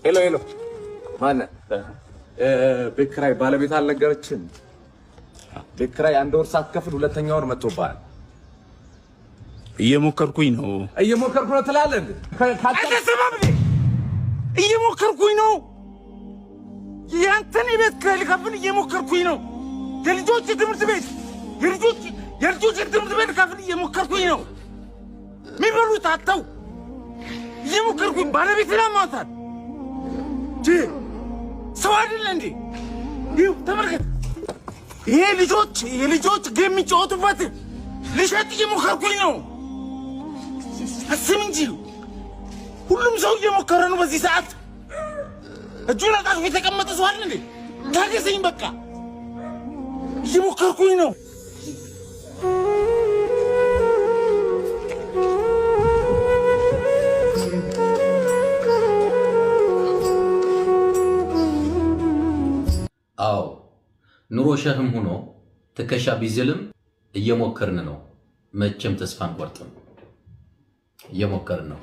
Hello, hello፣ ማነህ? ቤት ኪራይ ባለቤት አልነገረችም? ቤት ኪራይ አንድ ወር ሳትከፍል ሁለተኛ ወር መጥቶብሃል። እየሞከርኩኝ ነው። እየሞከርኩ ነው ትላለህ እንዴ? አይተሰማም እንዴ? እየሞከርኩኝ ነው። ያንተን የቤት ኪራይ ልከፍል እየሞከርኩኝ ነው። የልጆች ትምህርት ቤት የልጆች ትምህርት ቤት ልከፍል እየሞከርኩኝ ነው። የሚበሉት አጥተው እየሞከርኩኝ፣ ባለቤት አሟታል። ሰው አይደለ እንዴ? ይኸው ተመልከት። ይሄ ልጆች የልጆች game የሚጫወቱበት ልሸጥ እየሞከርኩኝ ነው። አስብ እንጂ፣ ሁሉም ሰው እየሞከረ ነው። በዚህ ሰዓት እጁን አጣጥፎ የተቀመጠ ሰው አለ እንዴ? ታገሰኝ፣ በቃ እየሞከርኩኝ ነው። አዎ፣ ኑሮ ሸክም ሆኖ ትከሻ ቢዝልም እየሞከርን ነው። መቼም ተስፋ አንቆርጥም። እየሞከርን ነው።